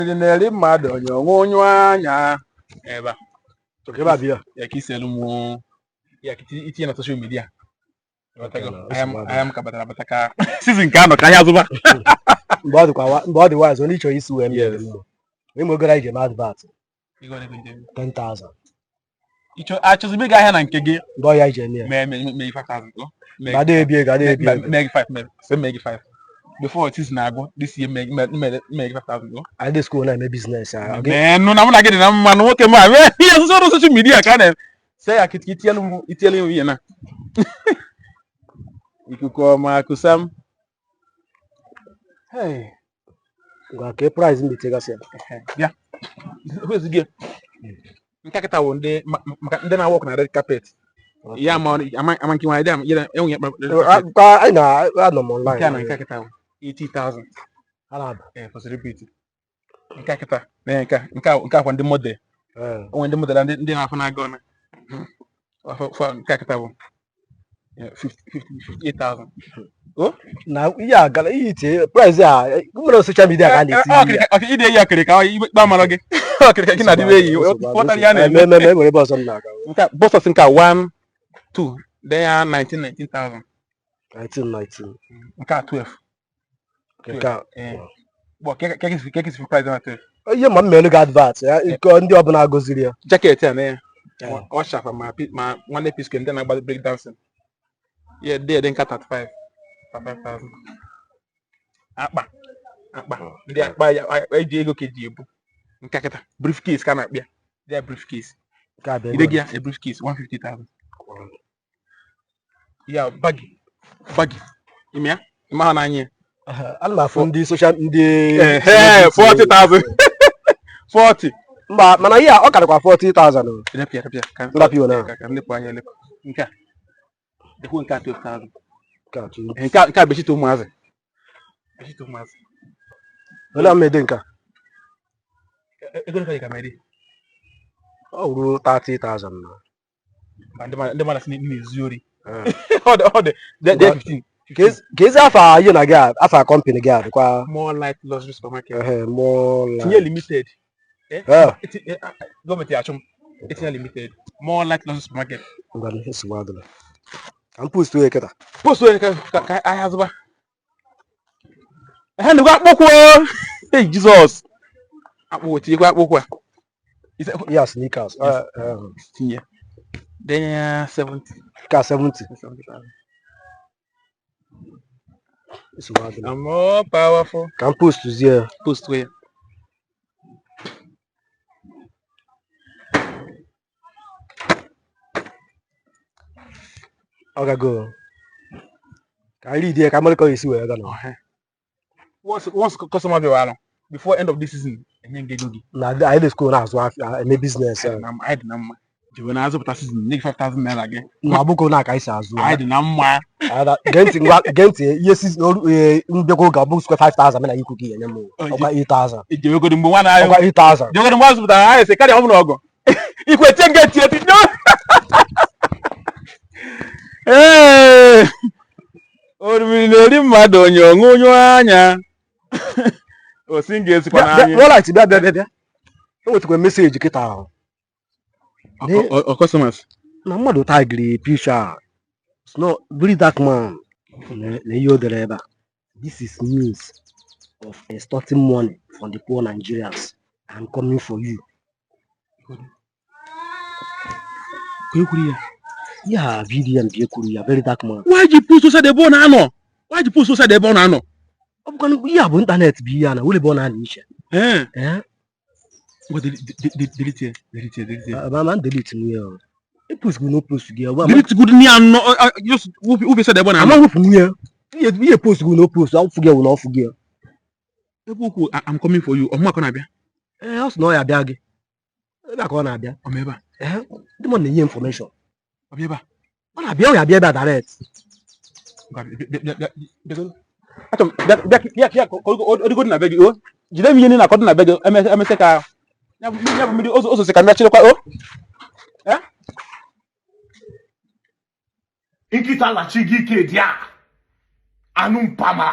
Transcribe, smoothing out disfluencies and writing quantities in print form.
Orimiri na-eri mmadụ onye onwe onye anya ebe a. Ebe a bịa. Ya ka isi elu mụ ya ka itinye na social media. Ahịa m ka batara abata ka season nke anọ ka ahịa zụba. Mgbe ọ dịkwa mgbe ọ dị wise onye chọrọ isi wee mee mma. Ịma ego anyị ji eme advert. 10,000. Ịchọ achọzi ịga ahịa na nke gị. Mgbe ọ ya iji eme ya. Mee mee mee 5,000. Mee ada ebi ego ada ebi ego. Mee gị 5 mee sị mee gị 5. Before season na-agwụ this year mee mee mee gị 5,000. Anyị dị school na-eme business. Mee nụ na mụ na gị dị na mma na nwoke m a mee ihe ọzụzụ ọrụ social media ka a na sị ya kịtị itielu m itielu m ihe na ikuku ọma kusa m. Hey. Ngwa ka price m itegasị ya. Bịa. Who gị? Nke kịta bụ ndị maka ndị na-awọk na red carpet. Ya ama ama ama nke nwaanyị dị ya enwe ya kpara. Anyị na-anọ m online. Nke a na nke kịta bụ 80,000. Ha na-aba. Eh, for celebrity. Nke kịta na nke nke nke akwa ndị model. O nwere ndị model ndị na-afụ na-aga ọna. Nke kịta bụ 58,000. Oh? Na ihe a gara ihe itinye price a nwere social media ka a na-eti ya. Ide eyi ọkịrịka ikpe amara gị. Ọkịrịka gị na-adịbe eyi. Pọtara ya na-eme. Eme eme nwere ebe ọzọ m na-aga. Nke bọsọs nke 1 2 then ya 19 19,000. 19 19. Nke a 12. Nke a. Gbọ kekisi price na 12. Ihe ma m mere gị advert ya ndị ọbụla goziri ya. Jacket a na ya. Ọ shafa ma ma nwanne piske ndị na-agba break dancing. Yeah, dị dị nka 35. 35,000. Akpa. Akpa. Ndị akpa ya eji ego ka eji ebu. Nke kịta briefcase ka a na-akpịa. Dị ya briefcase. Ide gị ya a briefcase 150,000. Ya baggy. Baggy. Ime ya? Ime ha n'anya ya. Ana m afụ ndị social ndị 40,000. 40. Mba, mana ihe a ọ karịkwa 40,000. Lepụ ya, lepụ ya. Ka Nrapụ ya na. ka nlepụ anya lepụ. Nke a. Dekwu nke a 12,000. Nke a tụ. Nke a bedsheet ụmụazị. Bedsheet ụmụazị. Olee ama ede nke a? Ego ole ka ka mere? Ọ ruru 30,000 na. Mba, ndị mmadụ sị na ị na-ezu ori. Ọ dị dị 15. Ka ezi afa ihe na gị a afa company gị a dịkwa. More Light Luxury Supermarket. Ehe, More Tinye Light. limited. Eh, Gọọmenti achụ m. Etinye limited. More Light Luxury Supermarket. Ngwa nsogbu adịla. Ka m post onye kịta. Post onye ka ahịa zụba. Ehe, ndịkwa akpụkwụ. Hey, Jizọs. Akpụkwụ, tinyekwa akpụkwụ a. Ya sneakers. Yes. Tinye. Denye ya 70. Ka 70. 70,000. Nsogbu adịla. I'm more powerful. Ka m post zie ya. Post ya. Ọ gago. Ka anyị read ya ka mara ka ọ ga-esi wee gaa na. Once customer bịawara before end of this season enye gị ego gị. Na anyị dị school na-azụ afịa eme business. Anyị dị na mma. Jewe na azụpụta season nye gị 5,000 naira gị. Na ọbụkọ na aka anyị si azụ. Anyị dị na mma. Gee ntị ngwa gee ntị ihe season oru mbịakwa oge ọ bụ square 5,000 mena ikwu gị enye m ọkwa 8,000. Jewegodi mgbe nwa na-ayọ. Ọkwa 8,000. Jewegodi mgbe azụpụtara anyị sị karịa ọ bụla ọgụ. Ikwe tie nga tie tie. Ee! Orimiri na-eri mmadụ onye ọṅụnyụ anya. Osi nga esikwa n'anya. More Light bịa bịa bịa bịa. E nwetakwa message kịta ahụ. Ọ customers. Na mmadụ tagiri picture a. It's not very dark man. Na ihe o dere ebe a. This is means of extorting money from the poor Nigerians. I'm coming for you. Ka e kwuru ya. Ya VDM bi ekwuru ya, very dark man. Why ji post outside ebe ọ na-anọ? Why ji post outside ebe ọ na-anọ? Ọ bụkwa ihe a bụ internet bụ ihe a na wele ebe ọ na-anọ iche. Ee. Eh? Ngwa delete ya, delete ya, delete ya. Ma delete nwunye ya. E post gị no post gị. Delete good ni anọ just wụpụ outside ebe ọ na-anọ. Ama wụpụ nwunye. Ihe post gị no post, ọfụ gị wụ na ọfụ gị. Ebe okwu I'm coming for you. Ọmụ akọ na-abịa. Ee, ọ sị na ọ ya abịa gị. Ebe a ka ọ na-abịa. Ọ ma ebe a. Ee, ndị mmadụ na-enye information. Ọ bịa ebe a. Ọ na-abịa, ọ ya abịa ebe a direct. Achọ m bịa bịa bịa bịa ka ọ dịgodị na be gị o. Jide m ihe niile akọdị na be gị emesịa ka ya bụ mmiri ozosi ka m bịa chịrịkwa o. Nkịta lachi gị ike dị a anụ mpama.